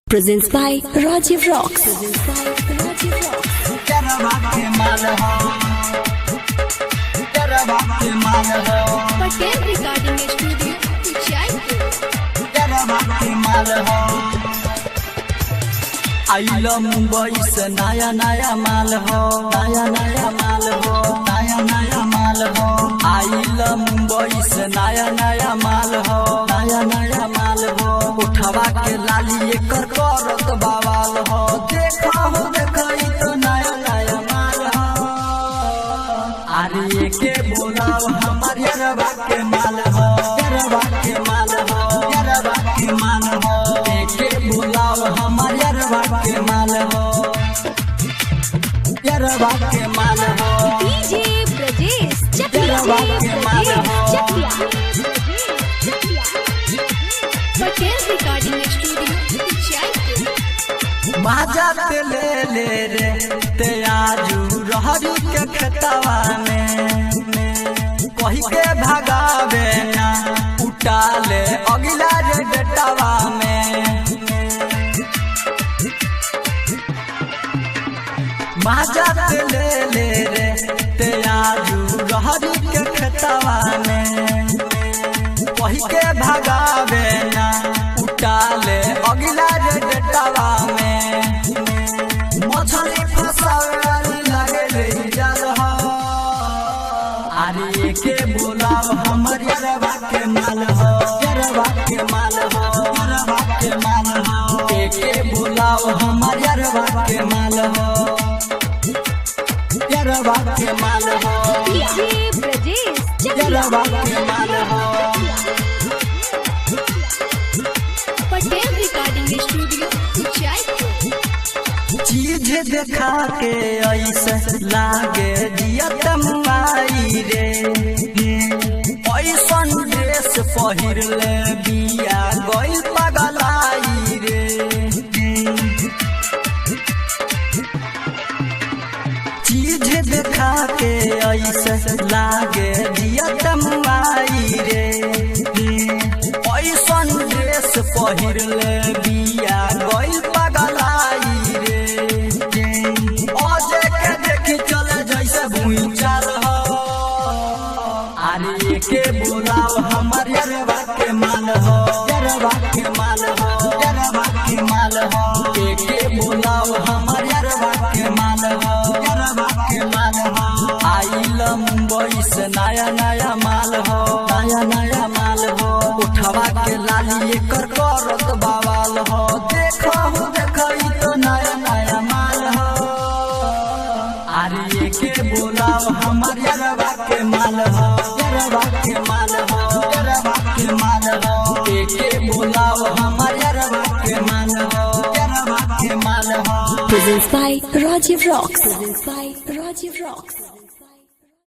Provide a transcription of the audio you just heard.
Presents by Rajiv Rocks. Presents by Rajiv Rocks. Patel recording studio Jaipur. आइल मुंबई से नया नया माल हो, नया नया माल हो, नया नया माल हो। आइल मुंबई से नया नया माल हो, नया नया माल हो। उठवा के लाली एकर करत बवाल हो। देखा हो देखई तो नया नया माल हो। अरे के बोलाव हमार यरवा के माल हो, यरवा के माल हो, यरवा के माल हो। के बोलाव हमार यरवा के माल हो, यरवा के माल हो। डीजे ब्रजेश चकिया। यरवा के माल हो। चकिया। Patel recording studio Jaipur. माजा ते ले ले रे ते आजू रहरी के खेतवा में, कही के भगावे ना उटाले अगिला रे बेटवा में। माजा ते ले ले रे ते आजू रहरी के खेतवा में, कही के भगावे ना उटाले अगिला रे बेटवा में। मछली फसावे वाली लागे रे जाल हो। अरे के बोलाव हमर यरवा के माल हो, यरवा के माल हो, यरवा के माल हो। के बोलाव हमर यरवा के माल हो, यरवा के माल हो, डीजे ब्रजेश चकिया। यरवा के माल हो। Patel recording studio Jaipur. चीज देखा के ऐसे लागे जियत मुआई रे, ऐसन ड्रेस पहिर ले बिया गइल पगलाई रे। चीज देखा के ऐसे लागे जियत मुआई रे, ऐसन ड्रेस पहिर ले बिया गइल पगलाई रे। अजे के देखी चले जैसे भूचाल हो। अरे के बोलाव हमर यरवा के माल हो, यरवा के माल हो, यरवा के माल हो। के बोलाव हमर यरवा के माल हो, यरवा के माल हो। आइल मुंबई से नया नया माल हो, नया नया माल हो। उठवा के लाली एकर करत बवाल हो। देखा हो देखई तो नया नया माल हो। अरे के बोलाव हमर यरवा के माल हो, यरवा के माल हो, यरवा के माल हो। के बोलाव हमर यरवा के माल हो, यरवा के माल हो। Presents by Rajiv Rocks. Presents by Rajiv Rocks.